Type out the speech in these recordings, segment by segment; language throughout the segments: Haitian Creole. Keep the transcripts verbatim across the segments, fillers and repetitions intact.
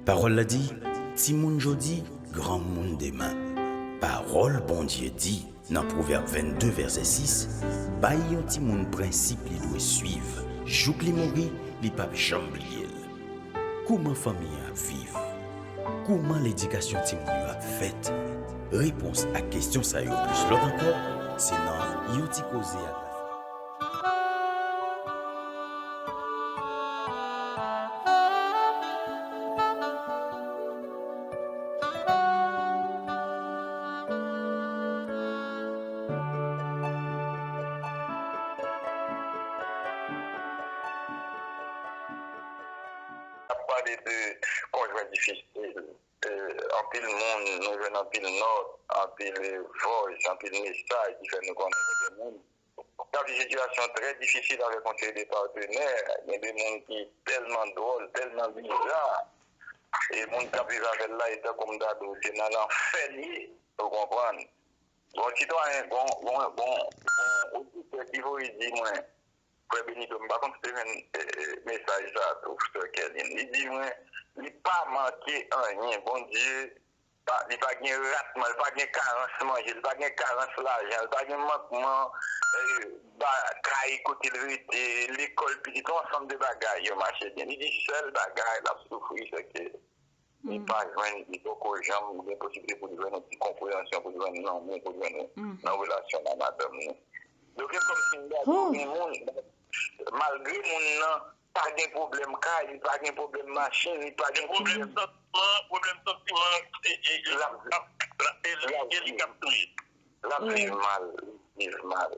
Pawòl la di, timoun jodi, granmoun demen. Pawòl Bondye di nan Pwovèb vennde vèsè sis, bay yon timoun prensip li dwe swiv, jouk li mouri, li p ap janm bliye l. Kòman fanmi an ap viv? Kòman ledikasyon timoun yo ap fèt? Repons ak kesyon sa yo plis lòt ankò, se nan Yon ti koze ak Rafa. Ap pale de konjwen difisil. Eh, anpil moun, nou jwenn anpil nòt, anpil, eh, voice, anpil mesaj ki fè nou konnen gen de moun k ap viv sitiyasyon trè difisil avèk yon seri de patenè. Gen de moun ki tèlman dwòl, tèlman biza. E moun k ap viv avè l la, e tankou m ta di w, se nan lanfè l ye. Ou konprann? Gon sitwayen, gon, gon, gon, gon oditè ki voye di mwen, Frè Benito, m pa konn si w te jwenn, eh, eh, mesaj sa tou, Frè Kèlin. Li di mwen, li pa manke anyen. Bondye, pa, li pa gen rat, li pa gen karans manje, li pa gen karans lajan, li pa gen mankman, eh, ba, kay kote l rete, lekòl pitit, yon ansanm de bagay yo mache byen. Li di sèl bagay l ap soufri, se ke li pa jwenn, li poko janm gen posiblite pou li jwenn yon ti konpreyansyon, pou li jwenn lanmou, pou li jwenn nan relasyon l a madanm li. Donk, e kòmsi m gade gen moun, malgre moun nan pa gen pwoblèm kay, li pa gen pwoblèm machin, li pa gen pwoblèm santiman, pwoblèm santiman, e, e, l ap, l ap, l ap, e li, e li k ap touye. L ap viv mal, li viv mal.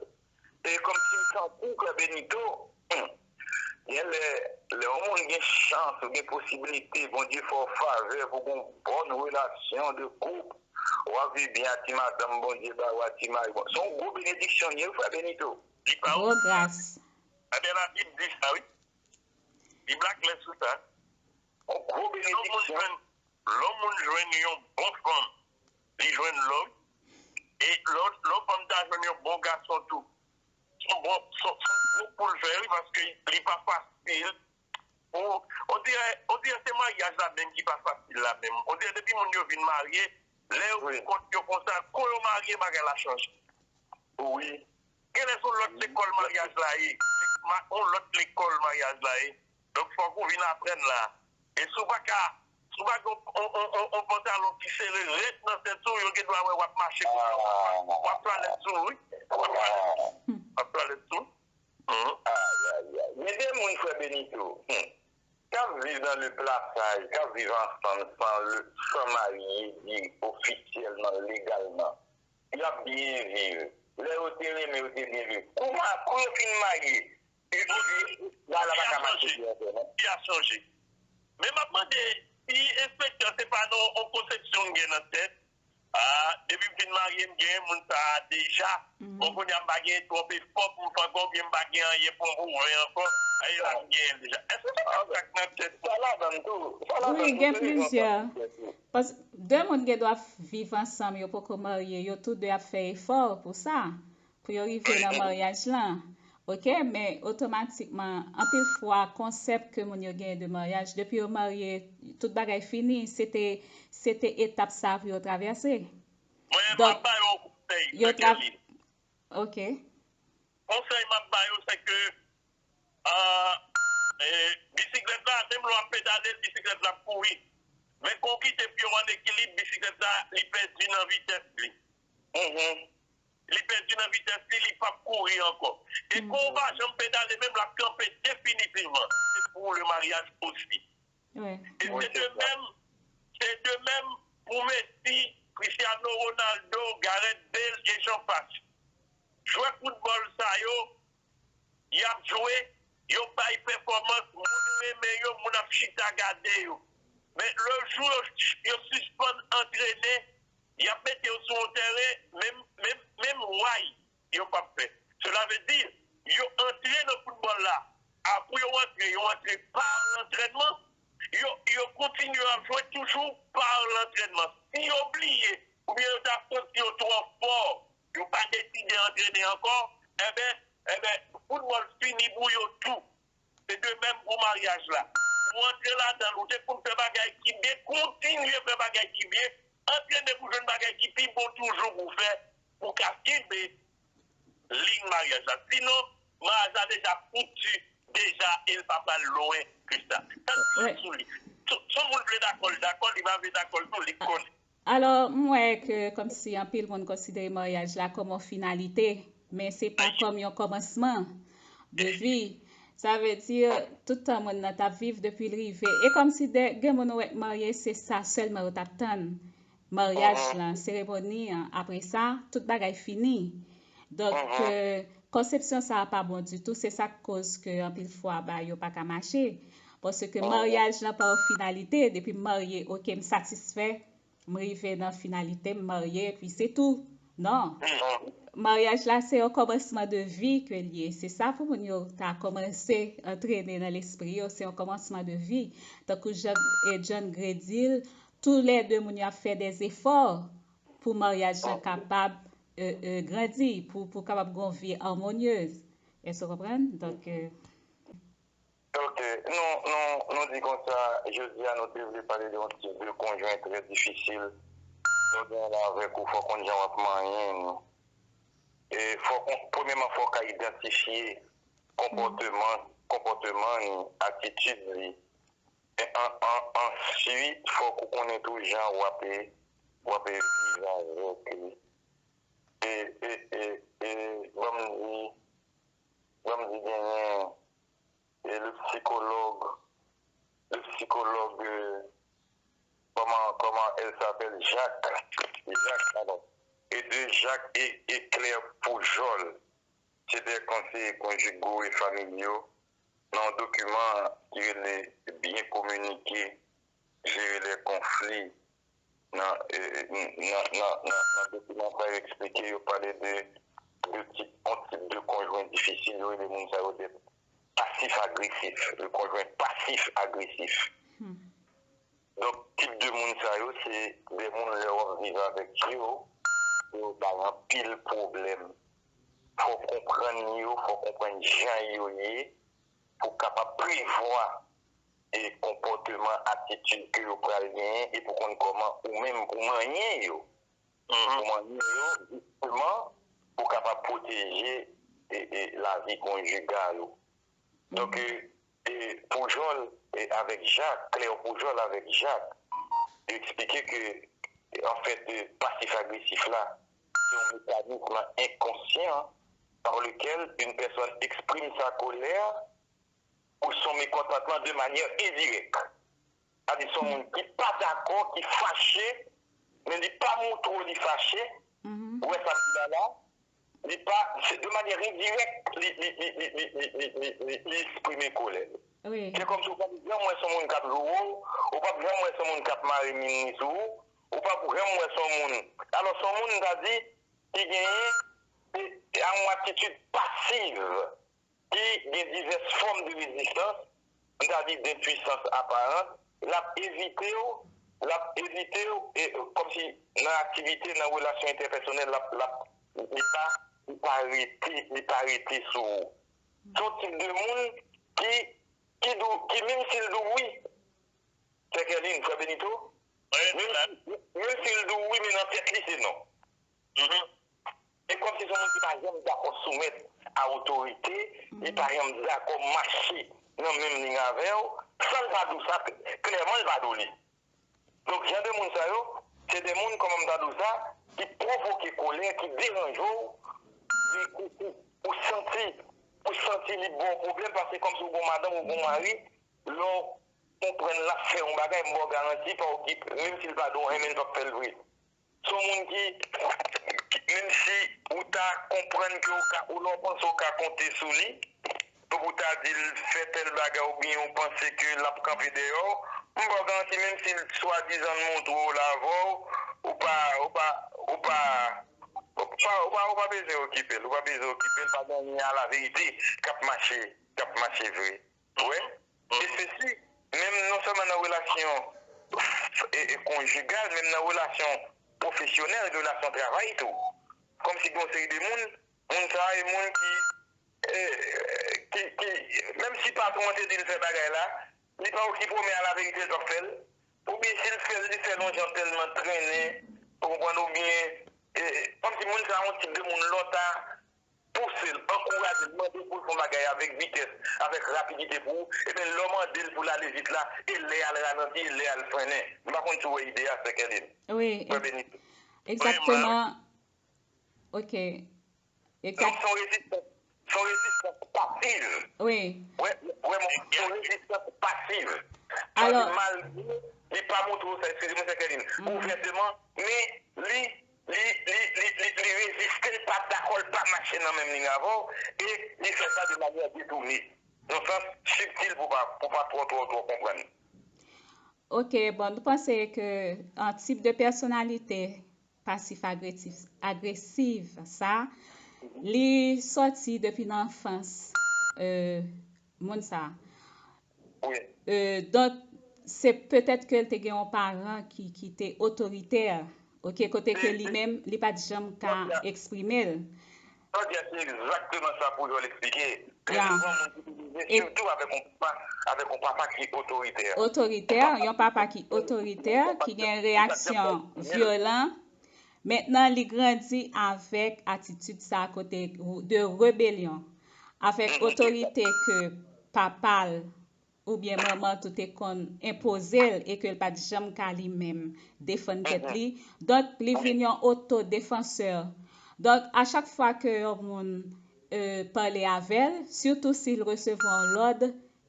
E kòmsi m santi, Frè Benito, hmm, gen lè, lè yon moun gen chans ou gen posiblite, Bondye fè w favè pou gen yon bòn relasyon de koup, w ap viv byen ak ti madanm Bondye ba ou, ak ti mari. Bon, se yon gwo benediksyon li ye, Frè Benito. Li pa gwo gras. Ebyen, Labib di sa, wi. Li black lè sou sa. Yon gwo benediksyon. Lè yon moun jwenn yon bon fanm, li jwenn lòv. E lè, lè fanm ta jwenn yon bon gason tou, se yon bon, se, se yon gwo kou l fè, wi, paske li pa fasil pou, on dirè, on dirè se maryaj la menm ki pa fasil la menm. On dirè depi moun yo vin marye, lè yo vin kont yo konsa, kou yo marye, bagay la chanje. Wi. Genlè se yon lòt lekòl maryaj la ye. Ma-, yon lòt lekòl maryaj la ye. Donk, fòk ou vin aprann la. E si w pa ka, si w pa gen yon, yon, yon, yon, yon pantalon ki sere rèd nan sèt ou, yo gen dwa wè w ap mache konsa, w ap, w ap twalèt sou, wi. W ap twalèt sou. W ap twalèt sou. Ayayay. Gen de moun, Frè Benito, hmm, k ap viv nan le plasaj, k ap viv ansanm san le, san marye, di ofisyèlman, legalman. Y ap byen viv. Lè yo te renmen, yo te byen viv. Kouman, kou yo fin marye, epi bagay la pa ka mache byen ankò, non? Li a chanje. Men m ap mande, si enspektè se pa nan yon konsepsyon m gen nan tèt, a, depi m fin marye, m genyen moun sa a deja. Bon, kounye a m pa genyen twòp efò pou m fè ankò, oubyen m pa gen anyen pou m pwouve ankò. Aye la, m genyen l deja. Èske se pa sa k nan tèt ou? Sa ladann tou. Sa ladann tou. Wi, gen plizyè. Pas de moun gen dwa viv ansanm, yo poko marye, yo tou de ap fè efò pou sa, pou yo rive nan maryaj lan. Oke, men otomatikman, anpil fwa, konsèp ke moun yo genyen de maryaj, depi yo marye, tout bagay fini, se te, se te etap sa pou yo travèse. Mwen, m ap ba yo yon konsèy, Frè Kèlin. Oke. Konsèy m ap ba yo, se ke, ah, eh, bisiklèt la, menm lè w ap pedale l, bisiklèt la ap kouri. Men kon w kite pye w an ekilib, bisiklèt la, li pèdi nan vitès li. Li pèdi nan vitès li, li p ap kouri ankò. E kon w pa janm pedale, menm l ap kanpe definitivman. Se pou le maryaj osi. E se de menm, se de menm pou Messi, Cristiano Ronaldo, Gareth Bale e j'en passe. Jwè foutbòl sa yo, y ap jwe, yo bay pèfòmans, moun renmen yo, moun ap chita gade yo. Men le jou yo, yo sispann antrene, y ap mete yo sou yon tèren, menm, menm, menm why yo p ap fè. Cela veut dire, yo antre nan foutbòl la. Apre yo antre, yo antre pa lantrènman. Yo, yo kontinye ap jwe toujou pa lantrènman. Si yo bliye, oubyen yo ta santi yo twò fò, yo pa deside antrene ankò, enben, enben, foutbòl fini pou yo tou. Se de menm pou maryaj la. Ou antre ladan l, ou te konn fè bagay ki byen, kontinye fè bagay ki byen, antrene pou jwenn bagay ki pi bon toujou pou w fè, pou w ka kenbe liy maryaj la. Sinon, maryaj la deja fouti, deja, e l pa pral lwen ke sa. Sa k sou li. Si yon moun vle dakò, li dakò, li pa vle dakò, li tou, li konnen. Alò, m wè ke kòmsi anpil moun konsidere maryaj la kòm yon finalite, men se pa kòm yon kòmansman de vi. Sa vle di, tout tan moun nan t ap viv depi l rive. E kòmsi gen moun ou wè k marye, se sa sèlman yo t ap tann. Maryaj lan, seremoni an, apre sa, tout bagay fini. Donk, konsepsyon sa a pa bon ditou, se sa k koz ke anpil fwa bagay yo pa ka mache. Paske maryaj lan pa yon finalite, depi m marye, oke, m satisfè, m rive nan finalite, m marye, epi se tou. Non. Maryaj la se yon kòmansman de vi ke l ye. Se sa pou moun yo ta kòmanse antrene nan lespri yo, se yon kòmansman de vi. Tankou jan John Gray di l, toulède moun yo ap fè dèzefò pou maryaj lan kapab grandi, pou pou kapab gen yon vi amonyez. Èske w konprann? Donk, Ok, nou, nou, nou di konsa, jodi a nou te vle pale de yon tip de konjwen trè difisil. Lè w gen l avèk ou, fò w konn jan w ap manyen l. E fò w konn, premyèman, fò w ka idantifye konpòteman, konpòteman li, atitid li. E an, an, answit, fòk ou konnen tou jan w ap, w ap viv avèk li. E, e, e, e, ban m di, ban m di genyen e le psychologue, le psychologue, comment, comment elle s'appelle, Jacques, Jacques, pardon, Audrey Jacques et, et Claire Poujol. Se de konseye konjigou e familyou nan yon dokiman ki rele Byen kominike, jere lè konfli. Nan, nan, nan, nan, nan dokiman sa yo eksplike, yo pale de, de tip, yon tip de konjwen difisil, yo rele moun sa yo de pasif agresif, le konjwen pasif agresif. Donk, tip de moun sa yo, se de moun lè w ap viv avèk yo, yo bay anpil pwoblèm. Fò w konprann yo, fò w konprann jan yo ye, pou w kapab prevwa e konpòteman, atitid ke yo pral genyen e pou konn kòman ou menm ou manyen yo. Ou manyen yo, jisteman, pou w kapab pwoteje e, e lavi konjigal ou. Donk, e, e Poujol e avèk Jak, Claire Poujol avèk Jak, yo eksplike ke, anfèt, pasif agresif la, se yon mekanism enkonsyan par lequel une personne exprime sa colère ou son mécontentement de manière indirecte. Sa di se yon moun ki pa dakò, ki fache, men li pa montre w li fache. Ou wè sa m di la la? Li pa, se de manyè endirèk li, li, li, li, li, li, li, li, li eksprime kolè l. Se kòmsi w p ap janm wè se yon moun k ap joure w, ou p ap janm wè se yon moun k ap mare min li sou ou, ou p ap janm wè se yon moun. Alò, se yon moun, m ta di, ki genyen, se, se yon atitid pasiv. Ki gen divès fòm de rezistans, m ta di d'impuissance apparente, l ap evite w, l ap evite w, e, kòmsi nan aktivite, nan relasyon entèpèsonèl, l ap, l ap, li pa, li pa rete, li pa rete sou ou. Se yon tip de moun ki, ki di w, ki menm si l di w wi, Sè Kèlin, frè Benito, menm si, menm si l di w wi, men nan tèt li se non. Se kòmsi se yon moun ki pa janm dakò soumèt a otorite, li pa janm dakò mache nan menm liy avè w, san l pa di w sa klèman, l pa di w li. Donk, jan de moun sa yo, se de moun, kòman m ta di w sa, ki pwovoke kolè, ki deranje w, de kote ou santi, ou santi li ba w pwoblèm, paske kòmsi w gen yon madanm, ou gen yon mari, lè w konprann l ap fè yon bagay, m ba w garanti, pa okipe, menm si l pa di w anyen, men l p ap fè l vre. Se yon moun ki, ki, menm si ou ta konprann ke ou ka, ou lè w panse w ka konte sou li, pou ou ta di l fè tèl bagay oubyen ou panse ke l ap kanpe dèyè w, m ba w garanti, menm si l swadizan l montre w l avè w, ou pa, ou pa, ou pa, ou pa, ou pa, ou pa bezwen okipe l, ou pa bezwen okipe l, pa gen anyen alaverite k ap mache, k ap mache vre. Ou wè? E sesi, menm non sèlman nan relasyon e, e konjigal, menm nan relasyon pwofesyonèl, relasyon travay tou. Kòmsi gen yon seri de moun, moun sa a e moun ki, e, ki, ki, menm si patwon an te di l fè bagay la, Li pa okipe w, men alaverite, l p ap fè l. Oubyen si l fè l, li fè l yon jan tèlman trennen, ou konprann, oubyen, e, kòmsi moun sa a yon tip de moun lè w ta pouse l, ankouraje l, mande l pou l fè yon bagay avèk vitès, avèk rapidite pou ou, ebyen, lè w mande l pou l ale vit la, e lè y al ralanti, e lè y al frennen. M pa konn si w wè ide a, sè Kèlin. Wi, Frè Benito. Egzakteman. Ok. Donk, se yon rezistans, se yon rezistans pasiv. Wi. Wè, wè, mwen, se yon rezistans pasiv. Sa vle di, malgre li pa montre w sa, eskize mwen, sè Kèlin, ouvèteman, men li, li, li, li, li, li reziste, li pa dakò, li pa mache nan menm liy avè w, e li fè sa de manyè detounen, nan sans sibtil pou pa, pou pa twò, twò, twò konprann. Ok, bon, nou panse ke an tip de pèsonalite pasif agresif, agresiv sa, li sòti depi nan anfans, euh, moun sa. Wi. Euh, donk, se petèt ke l te gen yon paran ki, ki te otoritè, ok, kote ke li menm, li pa t janm ka eksprime l. Sa w di a, se egzakteman sa Pujol eksplike. Trè souvan, moun ki te leve, sitou avèk yon papa, avèk yon papa ki otoritè. Otoritè, yon papa ki otoritè, ki gen reyaksyon vyolan. Mentnan, li grandi avèk atitid sa kote de rebelyon, avèk otorite ke papa l oubyen manman tou te konn enpoze l e ke l pa t janm ka li menm defann tèt li. Donk, li vin yon otodefansè. Donk, a chak fwa ke yon moun, euh, pale avè l, sitou si l resevwa yon lòd,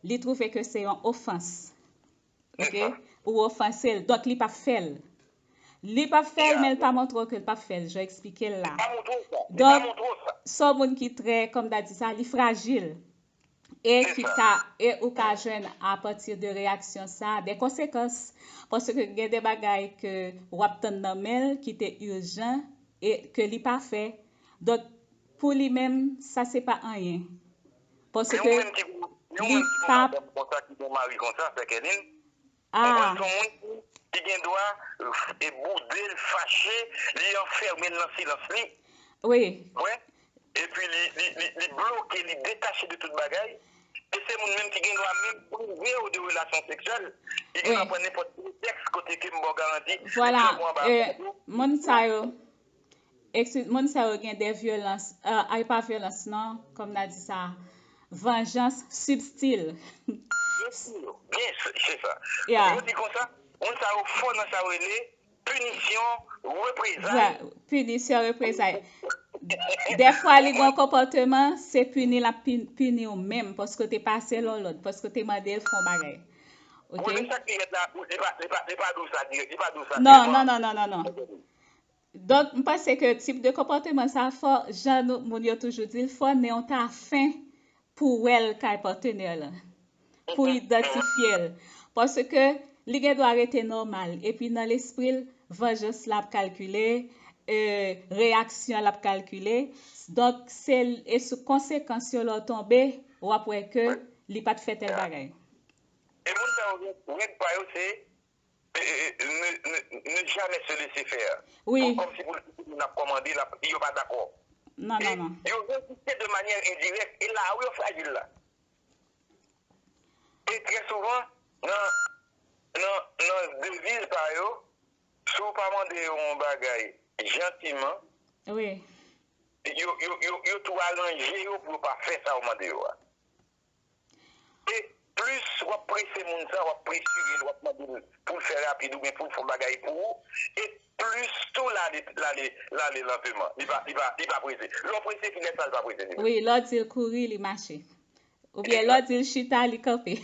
li twouve ke se yon ofans. Ok? Ou ofanse l. Donk, li p ap fè l. Li p ap fè l, men l pa montre w ke l p ap fè l, jan w eksplike l la. Donk, se yon moun ki trè, kòm ta di sa, li frajil. E ki ka, e ou ka jwenn apati de reyaksyon sa, de konsekans. Paske gen de bagay ke w ap tann nan men l ki te ijan e ke li pa fè. Donk, pou li menm, sa se pa anyen. Paske li p ap. Konsa ki gen mari konsa, sè Kèlin, ou konn se yon moun ki, ki gen dwa, e, boude l, fache, li anfèmen l nan silans li. Wi. Wè. Epi li, li, li, li bloke, li detache de tout bagay. E se moun menm ki gen dwa menm prive w de relasyon seksyèl. Li gen dwa pran nenpòt pretèks kote ke m ba w garanti. Vwala. Moun sa yo, eskiz, moun sa yo gen de vyolans, euh, ay pa vyolans non, kòm n a di sa, vanjans sibtil. Byen si, byen, se, se sa. Yo di konsa, moun sa yo fò nan sa yo rele pinisyon, reprezay. Pinisyon, reprezay. Dèfwa, li gen yon konpòteman, se pini l ap pi-, pini w menm, paske w te pase l yon lòd, paske w te mande l fè yon bagay. Ok? Wi, men sa ki rèd la, li pa, li pa, li pa di w sa dirèk, li pa di w sa klèman. Non, non, non, non, non, non. Donk, m panse ke tip de konpòteman sa fò, jan nou, moun yo toujou di l, fò nen w ta fen pou w wè l kay patnè l, pou idantifye l. Paske li gen dwa rete nòmal, epi nan lespri l, vanjans la ap kalkile, e, reyaksyon l ap kalkile. Donk, se, e sou konsekans yo lè w tonbe, w ap wè ke li pa t fè tèl bagay. E moun sa yo, règ pa yo se e, e, e, ne, ne, ne jamais se laisser faire. Wi. Kòm, kòmsi pou l kite moun ap kòmande, l ap, yo pa dakò. Non, non, non. E yo reziste de manyè endirèk, e la wi yo frajil la. E trè souvan, nan, nan, nan deviz pa yo, si w pa mande yo yon bagay jantiman, wi, yo, yo, yo, yo tou aranje yo pou yo pa fè sa w mande yo a. E plis w ap prese moun sa, w ap presire l, w ap mande l pou l fè rapid oubyen pou l fè yon bagay pou ou, e plis tou l ale, l ale, l ale lanteman. Li pa, li pa, li pa prese. Lè w prese, kilès sa l pa prese li menm? Wi, lè w di l kouri, li mache. Oubyen lè w di l chita, li kanpe.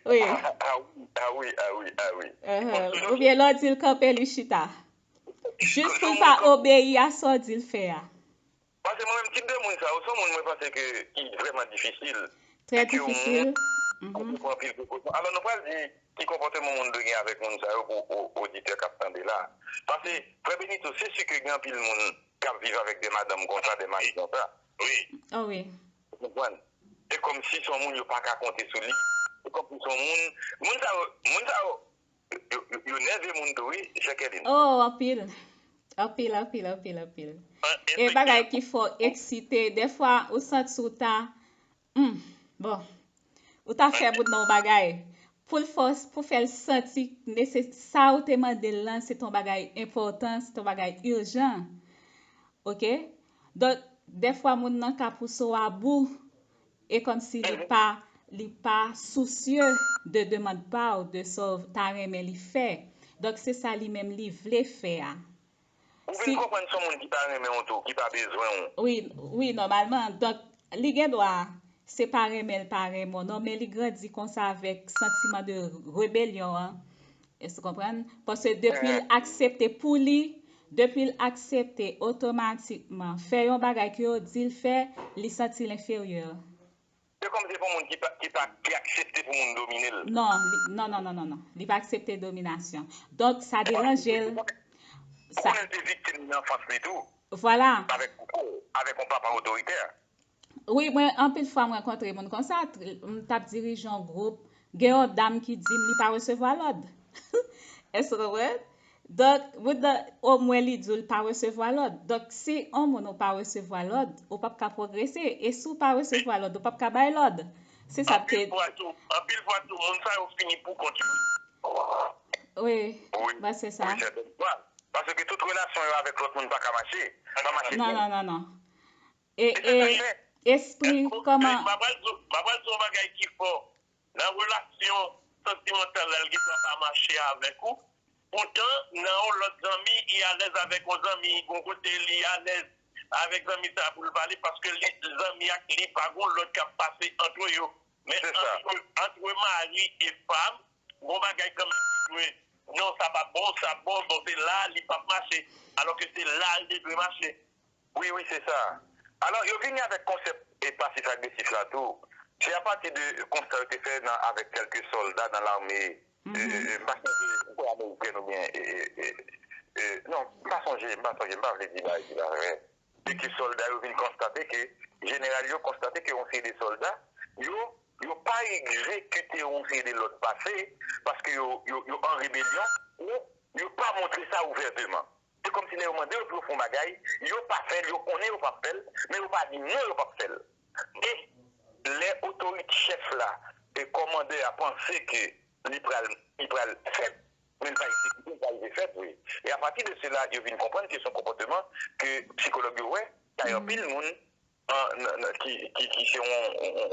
Wi. Ah, ah wi, ah wi, ah wi, ah wi. Oubyen lè w di l kanpe, li chita. Jis pou l pa obeyi a sa w di l fè a. Paske mwen menm, tip de moun sa yo, se yon moun mwen panse ke, ki vrèman difisil. Trè difisil. Pou pran anpil prekosyon. Alò, nou pral di ki konpòteman moun dwe gen avèk moun sa yo pou o-, oditè k ap tande la. Paske, Frè Benito, se si ke gen anpil moun k ap viv avèk de madanm konsa, de mari konsa. Wi. Oh, wi. Ou konprann? E kòmsi se yon moun yo pa ka konte sou li. E kòmsi se yon moun, moun sa yo, moun sa yo, yo, yo, yo nève moun tou, wi, Jacqueline. Oh, anpil. Anpil, anpil, anpil, anpil. E bagay ki fè w eksite. Dèfwa, ou santi w ta Hmm, bon. Ou ta fè moun nan yon bagay. Pou l fè w, pou fè l santi nese- sa ou te mande l lan, se t yon bagay enpòtan, se t yon bagay ijan. Oke? Donk, dèfwa moun nan ka pouse w abou, e kòmsi li pa, li pa sousye de demann pa w, de sa w ta renmen li fè. Donk, se sa li menm li vle fè a. Ou vin konprann se yon moun ki pa renmen w tou, ki pa bezwen w. Wi, wi, nòmalman. Donk, li gen dwa, se pa renmen l pa renmen w, non, men li grandi konsa avèk santiman de rebelyon an. Èske w konprann? Paske depi l aksepte pou li, depi l aksepte otomatikman fè yon bagay ke yo di l fè, li santi l enferyè. Se kòm se pou moun ki pa, ki pa, ki aksepte pou moun domine l. Non, li, non, non, non, non, non. Li pa aksepte dominasyon. Donk, sa deranje l. Ou konnen l te viktim nan anfans li tou. Vwala. Avèk, avèk yon papa otoritè. Wi, mwen, anpil fwa, m rankontre moun konsa. M t ap dirije yon gwoup. Gen yon dam ki di m li pa resevwa lòd. Èske w konprann? Donk, moun nan, omwen li di w li pa resevwa lòd. Donk, si yon moun ou pa resevwa lòd, ou p ap ka pwogrese. E si w pa resevwa lòd, ou p ap ka bay lòd. Se sa te. Anpil fwa tou, anpil fwa tou, moun sa yo fini pou kont yo. Wi, wi, mwen se sa. Wi, sètèn fwa. Paske tout relasyon yo avèk lòt moun pa ka mache. Pa mache byen. Non, non, non, non. E, e, espri, kòman. M ap pral di w, m ap pral di w yon bagay ki fò. Nan relasyon santimantal la, l gen dwa pa mache avèk ou. Poutan, nan yon lòt zanmi, li alèz avèk yon zanmi, gon kote li alèz avèk zanmi sa pou l pale, paske li, zanmi ak li pa gon lòd k ap pase ant yo. Men ant, ant mari e fanm, gon bagay kanmenm ki dwe, non, sa pa bon, sa bon, bon, se la li p ap mache, alòske se la l te dwe mache. Wi, wi, se sa. Alò, yo vini avèk konsèp e pasif agresif la tou. Se apati de konsta yo te fè nan, avèk kèlke sòlda nan lame, e, e, e, m pa sonje, m kwè amerikèn oubyen, e, e, e, e, non, m pa sonje, m pa sonje, m pa vle di bagay ki pa vrè. Se ke sòlda yo vin konstate ke, jeneral yo konstate ke yon seri de sòlda, yo, yo pa egzekite yon seri de lòd pase, paske yo, yo, yo an rebelyon, ou yo pa montre sa ouvèteman. Se kòmsi lè yo mande yo pou yo fè yon bagay, yo pa fè l, yo konnen yo p ap fè l, men yo pa di non, yo p ap fè l. E lè otorite chèf la e kòmandè a panse ke li pral, li pral fèt, men li pa egzekite, li pa rive fèt vre. E apati de sela, yo vin konprann ke se yon konpòteman ke sikològ yo wè, kay anpil moun, an, nan, nan, ki, ki, ki se yon, yon,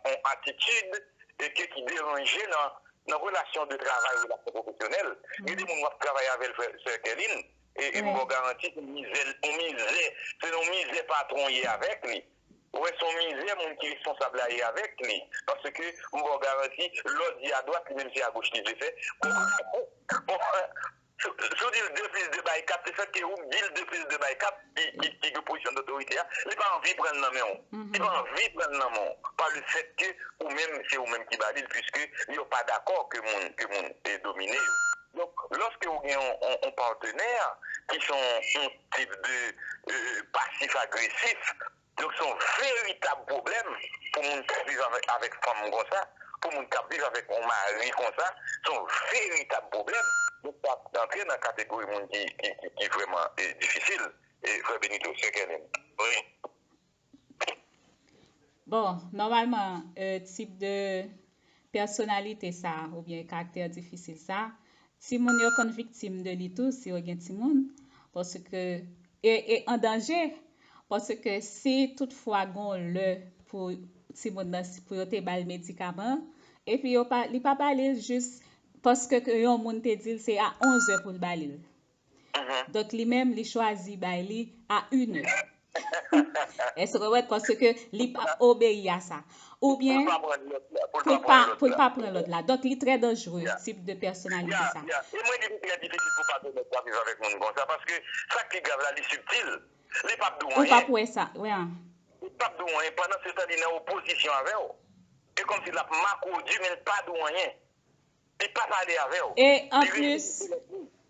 yon atitid e ke ki deranje nan, nan relasyon de travay, relasyon pwofesyonèl. Gen de moun w ap travay avè l, frè, sè Kèlin, e, e m ba w garanti, se yon mizè, yon mizè, se yon mizè patwon ye avèk li. Ou wè, se yon mizè moun ki responsab la ye avèk li. Paske, m ba w garanti, lè w di adwat, li menm se agoch li vle fè. Bon, bon, si, si w di l de plis de bay kat, se fèt ke ou di l de plis de bay kat, ki, ki, ki gen pozisyon dotorite a, li pa anvi pran l nan men w. Li pa anvi pran l nan men w. Pa le fèt ke ou menm, se ou menm ki ba li l, piske yo pa dakò ke moun, ke moun, e, domine yo. Donk, lòske ou gen yon, yon, yon patnè ki se yon, yon tip de, e, pasif agresif, donk, se yon veritab pwoblèm pou moun k ap viv avèk, avèk fanm konsa, pou moun k ap viv avèk yon mari konsa, se yon veritab pwoblèm. Donk, sa antre nan kategori moun ki, ki, ki, ki vrèman, e, difisil. E, frè Benito, sè Kèlin. Wi. Bon, nòmalman, e, tip de pèsonalite sa, oubyen karaktè difisil sa, timoun yo konn viktim de li tou, si yo gen timoun, paske, e, e an danje, paske si toutfwa gon lè pou timoun nan, pou yo te ba l medikaman, epi yo pa, li pa ba li l jis paske ke yon moun te di l se a onz è pou l ba li l. Donk, li menm, li chwazi bay li a inè. Èske w konprann? Paske li pa obeyi a sa. Oubyen, pou l pa pran lòt la, pou l pa pran lòt la. Donk, li trè danjere, tip de pèsonalite sa. Ya, ya. E mwen di li trè difisil pou patwon nèg la viv avèk moun konsa, paske sa k pi grav la, li sibtil. Li p ap di w anyen. Ou p ap wè sa, wi. Li p ap di w anyen. Pandan se tan, li nan opozisyon avè w. E kòmsi l ap makodi, men l pa di w anyen. Li pa pale avè w. E anplis,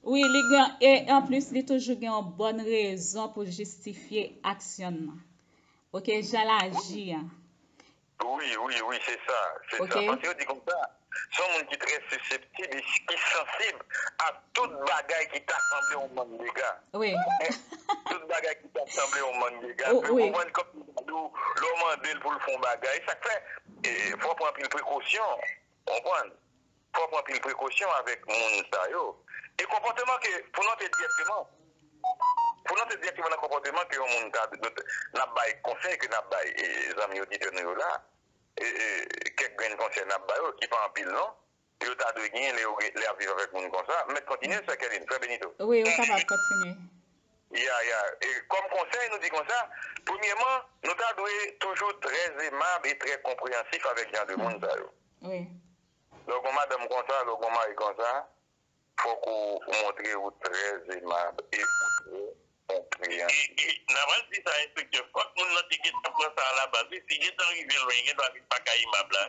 wi, li gen, e anplis, li toujou gen yon bòn rezon pou l jistifye aksyon l nan. Oke, jan l aji an. Wi, wi, wi, se sa, se sa. Paske yo di konsa, se yon moun ki trè siseptib e ki sansib a tout bagay ki ta sanble yon mann dega. Wi. Tout bagay ki ta sanble yon mann dega. Ou konprann kòm si m ta di w, mande l pou l fè yon bagay. Sa k fè, e, fò w pran anpil prekosyon. Ou konprann? Fò w pran anpil prekosyon avèk moun sa yo. E konpòteman ke, pou nou te direkteman, pou nou te direkteman nan konpòteman ke yon moun ta, n ap bay konsèy, ke n ap bay, e, zanmi oditè nou yo la, e, e, kèk grenn konsèy n ap ba yo, ki pa anpil non, yo ta dwe genyen lè yo gen, lè y ap viv avèk moun konsa. M mèt kontinye, sè Kèlin, frè Benito? Wi, ou kapab kontinye. Ya, ya. E kòm konsèy, nou di konsa, premyèman, nou ta dwe toujou trè emab e trè konpreyansif avèk jan de moun sa yo. Wi. Lè w gon madanm konsa, lè w gon mari konsa, fòk ou, ou montre ou trè emab e ou trè konpreyansif. E, e, n a pral di sa, enspektè, fòk moun nan te gentan pran sa a la baz, wi, si gentan rive lwen, gen dwa vin pa ka emab la.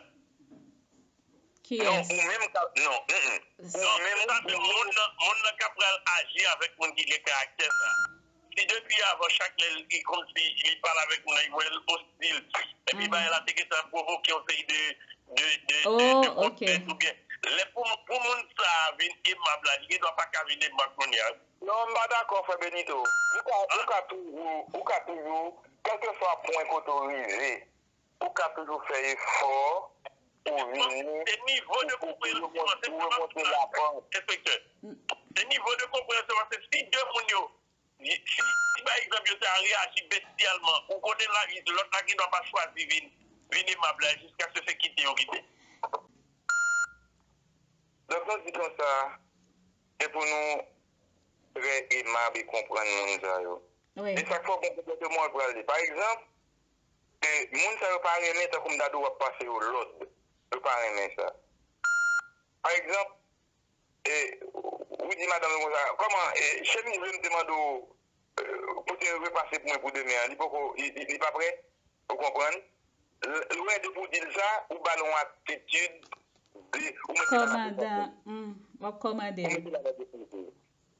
Non, kiyès? Ou menm ka, non, mm, mm. Ou non, menm, sa di ou moun nan, moun nan ka pral aji avèk moun ki gen karaktè sa. Si depi avan, chak lè li kòmsi li pale avèk moun nan, li wè l ostil, epi bagay la te gentan pwovoke yon seri de, de, de, de, de konplèks oubyen lè pou, pou moun sa a vin emab la, li gen dwa pa ka vin emab kounye a. Non, m pa dakò, frè Benito. Ou ka, ou ka toujou, ou ka toujou, kèlkeswa pwen kote w rive, ou ka toujou fè efò pou vini, se nivo de konpreyansyon an, se pou remonte lapant. Enspektè, se nivo de konpreyansyon an, se si de moun yo, si, si pa egzanp yo ta reyaji bestyalman, ou konnen la, lòt la gen dwa pa chwazi vin, vin emab la, jiskaske se kite yo kite. Donk, nou di konsa, se pou nou trè emab e konprann moun sa yo. Wi. E sa k fè w gen konpòteman w pral li. Pa egzanp, e, moun sa yo pa renmen, tankou m ta di w, w ap pase yo lòd. Yo pa renmen sa. Pa egzanp, e, ou di madanm ou konsa, kòman, e, chemiz vle m te mande w, e, pou te repase pou mwen pou demen an, li poko, li, li, li pa prè? Ou konprann? L-, lwen depi w di l sa, ou ba l yon atitid de, ou mete l nan defans. Kòmandan, hmm, w ap kòmande l. Ou mete l nan defans.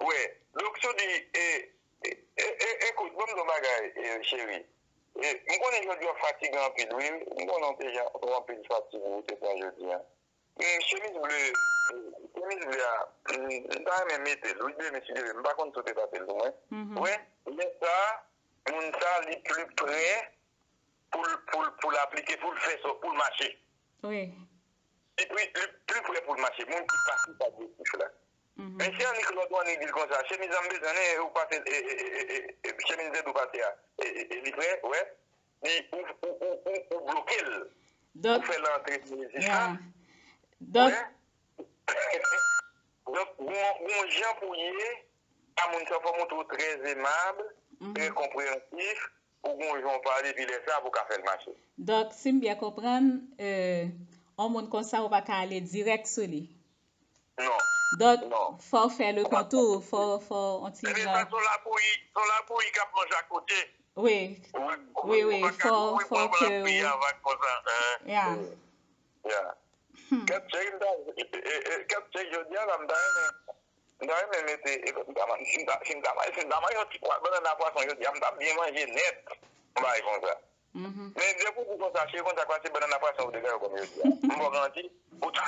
Wi. Donk, si w di, e, e, e, e, ekout, ban m di w yon bagay, e, cheri. E, m konnen jodi a w fatige anpil, wi. M konnen w te jan, w anpil fatig ou te pran jodi a. Mm, chemiz ble, chemiz ble a, mm, m ta renmen mete l, wi, demen si Dye vle, m pa konn si w te pase l pou mwen. Wi, lè sa a, moun sa a, li pli prè pou l, pou l, pou l aplike, pou l fè sa, pou l mache. Wi. Li pli, li pli prè pou l mache, moun ki pasif agresif la. Mesye annik lòd ou annik di l konsa, chemiz an m bezwen, ou pase, e, e, chemiz dèd ou pase a, e, e, e, li prè, wè. Li, ou, ou, ou, ou, ou bloke l. Ou fè l antre nan rezistans. Donk, donk, gon, gon jan pou ye, a moun sa fò montre w trè emab, trè konpreyansif, pou gon jan w pale, epi lè sa a, pou w ka fè l mache. Donk, si m byen konprann, e, yon moun konsa, ou pa ka ale dirèk sou li. Non. Donk, fò w fè le kontou, fò, fò w on ti jan. Ebyen, sa se yon labouyi, se yon labouyi k ap manje akote. Wi. Wi, wi, fò, fò ke w. Ya. Ya. Kèt cheri m ta, e, e, e, kèt cheri jodi a la, m ta renmen, m ta renmen mete, e, m ta, si m ta, si m ta, si m ta manje yon ti pwa, bannann a pwason jodi a, m ta byen manje nèt. Yon bagay konsa. Men depi w di konsa, cheri, konn sa k pase, bannann a pwason ou te gaye kòm jodi a. M ba w garanti, ou tou,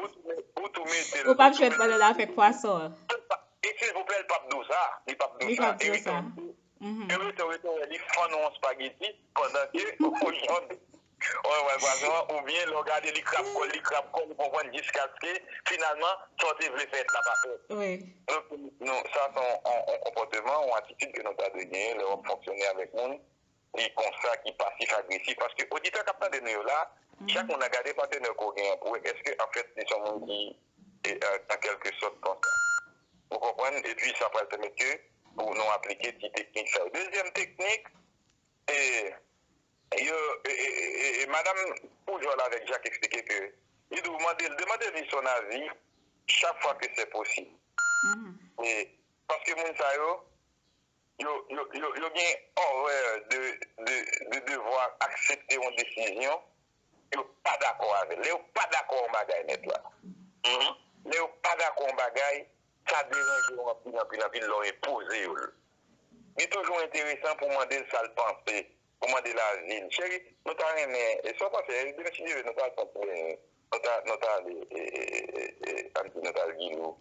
ou tou, ou tou mete l. Ou p ap jwenn bannann avèk pwason an. E silvouplè, l p ap di w sa. Li p ap di w sa. Li p ap di w sa. Erezon, erezon, li fann yon spaghetti pandan ke ou jan de, ou wè pwason an, oubyen lè w gade li krab kò l, li krab kò l, ou konprann, jiskaske finalman, sa w te vle fè la pa fèt. Wi. Donk, nou, sa se yon, yon, yon konpòteman, yon atitid ke nou ta dwe genyen lè w ap fonksyone avèk moun ki konsa, ki pasif agresif. Paske oditè k ap tande nou yo la, chak moun nan gade patnè ke w genyen pou wè èske anfèt li se yon moun ki, e, an, an kèlke sòt konsa. Ou konprann? Epi sa pral pèmèt ke pou nou aplike ti teknik sa yo. Dezyèm teknik, e, yo, e, e, e, e, madanm Poujòl avèk Jak eksplike ke li di w mande l, demande li son avi chak fwa ke se posib. E, paske moun sa yo, yo, yo, yo, yo gen orè de, de, de devwa aksepte yon desizyon yo pa dakò avè l. Lè yo pa dakò yon bagay nèt la. Lè yo pa dakò yon bagay, sa deranje yo anpil, anpil, anpil lè w enpoze yo l. Li toujou enteresan pou w mande l sa l panse, pou w mande l avi l. Cheri, nou ta renmen, e sa w panse, e demen si Dye vle, nou ta al pran ti benyen, nou ta, nou ta ale, e, e, e, e, e, ann di, nou ta al Gilo.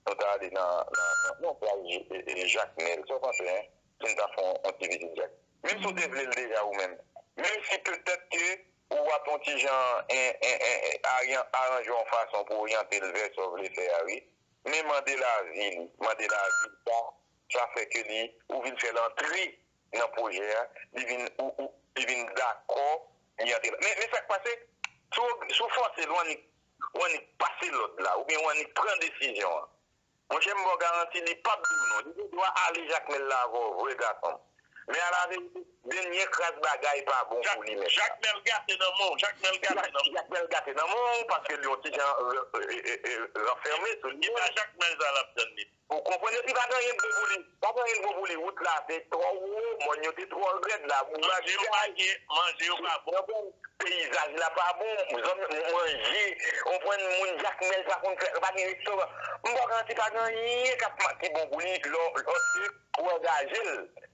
Nou ta ale nan, nan, nan, nan plaj, e, e, Jakmèl. Sa w panse, en? Si n ta fè yon, yon ti vizit Jak. Menm si w te vle l deja ou menm. Menm si petèt ke ou ap yon ti jan en- en- en- aryan- aranje yon fason pou oryante l vè sa w vle fè a, wi. Men mande lavi li, mande lavi li, sa, sa fè ke li, ou vin fè l antre nan pwojè a, li vin, ou, ou, li vin dakò, li antre la. Men, men sa k pase, si w, si w fòse l, w annik, w annik pase lòd la, oubyen w annik pran desizyon an. Monchè, m ba w garanti, li p ap di w non. Li gen dwa ale Jakmèl la avè w vre, gason m. Men alaverite, dènye kras bagay pa bon pou li menm. Jakmèl gate nan men w, Jakmèl gate nan men w. Jakmèl gate nan men w, paske li yon ti jan ranfèmen sou li menm. E pa Jakmèl sa l ap tann li. Ou konprann? Epi pa gen anyen k bon pou li. Pa gen anyen k bon pou li. Wout la te twò wo, mòn yo te twò rèd, labou bagay. Manje yo pa bon. Peyizaj la pa bon, zòn manje, ou konprann, moun Jakmèl pa konn fè, pa gen restoran. M ba w garanti pa gen anyen k ap ma- ki bon pou li lè w- lòske ou angaje l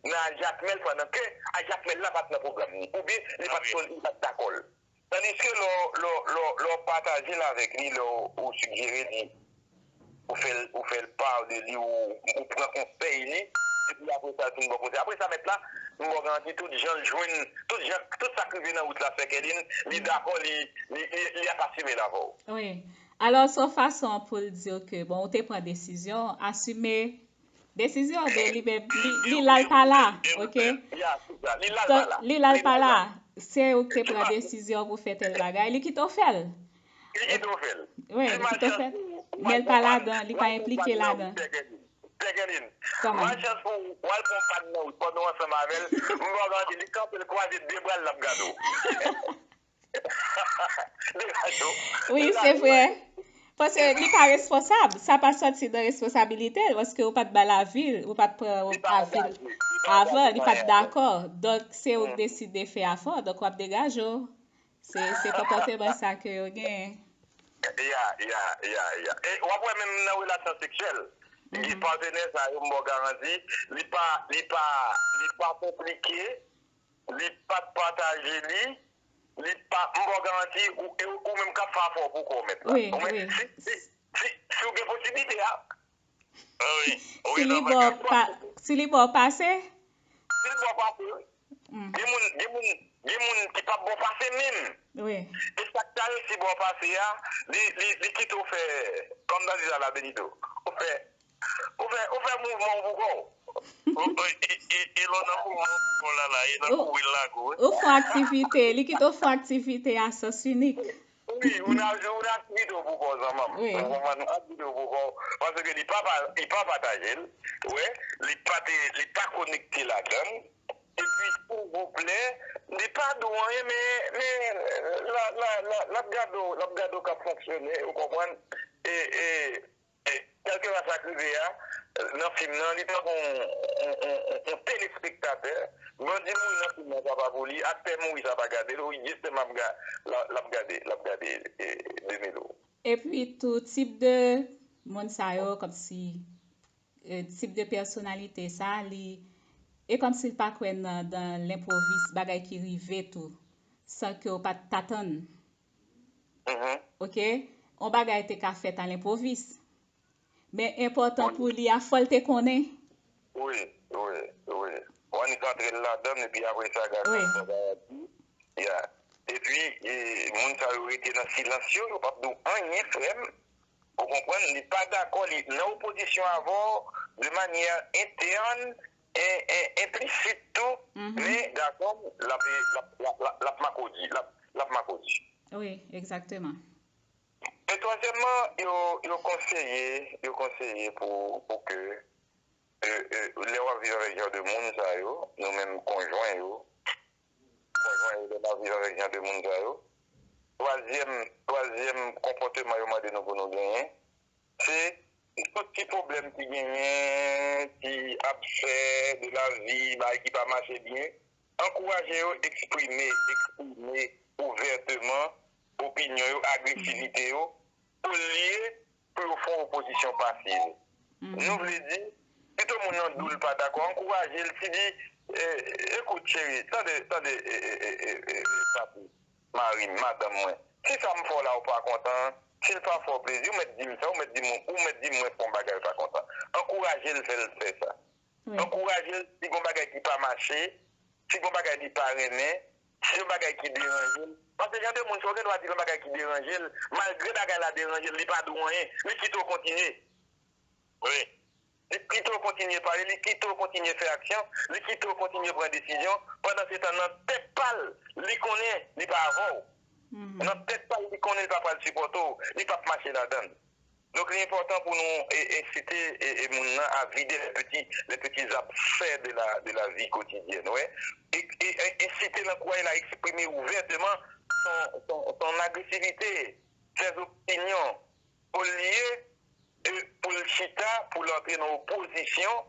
nan Jakmèl pandan ke a Jakmèl la pa t nan pwogram li. Oubyen li pa t konn, li pa t dakò l. Tandiske lè w- lè w- lè w- lè w pataje l avèk li, lè w- ou sijere li, ou fè l, ou fè l pa de li, ou, ou pran konsèy li, epi apre sa, l fin ba w konsèy. Apre sa, mèt la, m ba w garanti, tout jan l jwenn, tout jan, tout sa k rive nan wout la, sè Kèlin, li dakò, li, li, li, li ap asime l avè w. Wi. Alò, se yon fason pou l di w ke, bon, ou te pran desizyon, asime desizyon de li menm, li, li la l pa la, ok? Ya, se sa, li la l pa la. Donk, li la l pa la. Se ou ki te pran desizyon pou fè tèl bagay, li kite w fè l. Li kite w fè l. Wi, li kite w fè l. Men l pa ladan, li pa enplike ladan. Tègèlin. Kòman? Malchans pou ou, w al pran pad nan wout pandan w ansanm avè l, m ba w garanti, li kanpe, l kwaze de bra l, l ap gade w. Degaje w. Wi, se vre. Paske li pa responsab. Sa pa sòti nan responsabilite l, paske ou pa t ba l avi l, ou pa t pran avi l avan, li pa t dakò. Donk, se ou k deside fè afè w, donk w ap degaje w. Se, se konpòteman sa ke yo genyen. Ya, ya, ya, ya. E w ap wè menm nan relasyon seksyèl, gen patnè sa yo, m ba w garanti, li pa, li pa, li pa konplike, li pa t pataje li, li pa, m ba w garanti, ou, e ou menm k ap fè afè w pou kò w mèt la. Wi, wi. Si, si, si, si w gen posiblite a. Ah wi. Si li ba w pa, si li ba w pase? Si li ba w pase, wi. Gen moun, gen moun, gen moun ki p ap ba w pase menm. Wi. E sa k ta resi ba w pase a, li, li, li kite w fè, kòm nan di sa la, Benito. Ou fè, ou fè, ou fè mouvman w pou kò w. Ou, ou, e, e, e lè w nan mouvman w pou kò w la, la, e nan kouri l lage w, wi. Ou fè aktivite, li kite w fè aktivite a sans inik. Wi, ou nan, ou nan aktivite w pou kò w, zanmanm. Wi. Ou konprann? Aktivite w pou kò w. Paske li pa, pa, li pa pataje l. Ou wè, li pa te, li pa konekte ladan l. Epi, silvouplè, li pa di w anyen, men, men, l a, l a, l a, l ap gade w, l ap gade w k ap fonksyone, ou konprann? E, e, e, kèlkeswa sa k rive a, nan fim nan, li tankou yon, yon, yon, yon, yon telespektatè. Bandi mouri nan fim nan, sa pa pou li. Aktè mouri, sa pa gade l. Ou, jisteman, ap ga-, l a, l ap gade, l ap gade, e, Demelo. Epi tou, tip de moun sa yo, kòmsi, e, tip de pèsonalite sa, li, e kòmsi l pa kwè nan, nan lenpwovis, bagay ki rive tou, san ke w pa t atann. Mhm. Ok? Yon bagay te ka fèt a lenpwovis. Men enpòtan pou li a, fò l te konnen. Wi, wi, wi. W annik antre l ladan l, epi apre sa, gade sa bagay ap di. Ya. Epi, e, moun sa yo rete nan silans yo, yo p ap di w anyen, frè m. Ou konprann? Li pa dakò, li nan opozisyon avè w de manyè entèn, en, en, enplisit tou, men dakò, l ap, l ap, l ap, l ap, l ap makodi, l ap, l ap makodi. Wi, egzakteman. E twazyèmman, yo, yo konseye, yo konseye pou, pou ke, e, e, lè w ap viv avèk jan de moun sa yo, nou menm konjwen yo, konjwen yo, lè n ap viv avèk jan de moun sa yo, twazyèm, twazyèm konpòteman yo mande nou pou nou genyen, se tout ti pwoblèm ki genyen, ti absè de lavi, bagay ki pa mache byen, ankouraje yo eksprime, eksprime ouvèteman opinyon yo, agresivite yo, olye pou yo fè yon opozisyon pasiv. Nou vle di, pito moun nan di w l pa dakò, ankouraje l, si di, e, ekout cheri, tande, tande, e, e, e, e, e, papi, mari m, madanm mwen, si sa m fè w la ou pa kontan, si l pa fè w plezi, ou mèt di m sa, ou mèt di m, ou mèt di m mwen fè yon bagay ou pa kontan. Ankouraje l fè l fè sa. Wi. Ankouraje l, si gon bagay ki pa mache, si gon bagay li pa renmen, se yon bagay ki deranje l. Paske jan de moun sa, ou gen dwa di l yon bagay ki deranje l, malgre bagay la deranje l, li pa di w anyen, li kite w kontinye. Wi. Li kite w kontinye pale, li kite w kontinye fè aksyon, li kite w kontinye pran desizyon. Pandan se tan, nan tèt pa l, li konnen li pa avè w. Nan tèt pa l, li konnen li pa pral sipòte w, li p ap mache ladan l. Donk, li enpòtan pou nou e, ensite e, e moun nan a vide les petits, les petits abcès de la, de la vie quotidienne, wè. E, e, e ensite l, ankouraje l a eksprime ouvèteman son, son, son agresivite, ses opinions, olye de pou l chita, pou l antre nan opozisyon.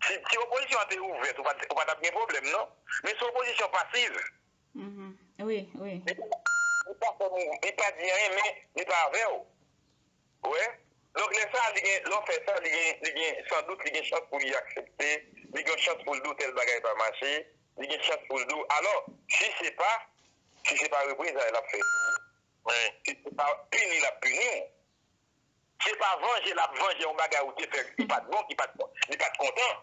Si, si opozisyon an te ouvèt, ou pa t, ou pa t ap gen pwoblèm, non. Men se opozisyon pasiv. Wi, wi. Li pa, li pa fè mou, li pa di anyen, men li pa avè w. Ou wè? Donk, lè sa, li gen, lè w fè sa, li gen, li gen, sandout, li gen chans pou li aksepte, li gen chans pou l di w tèl bagay pa mache, li gen chans pou l di w, alò, si se pa, si se pa reprezay l ap fè sou ou, si se pa pini l ap pini w, se pa vanje l ap vanje yon bagay ou te fè ki pa t bon, ki pa t bon, li pa t kontan.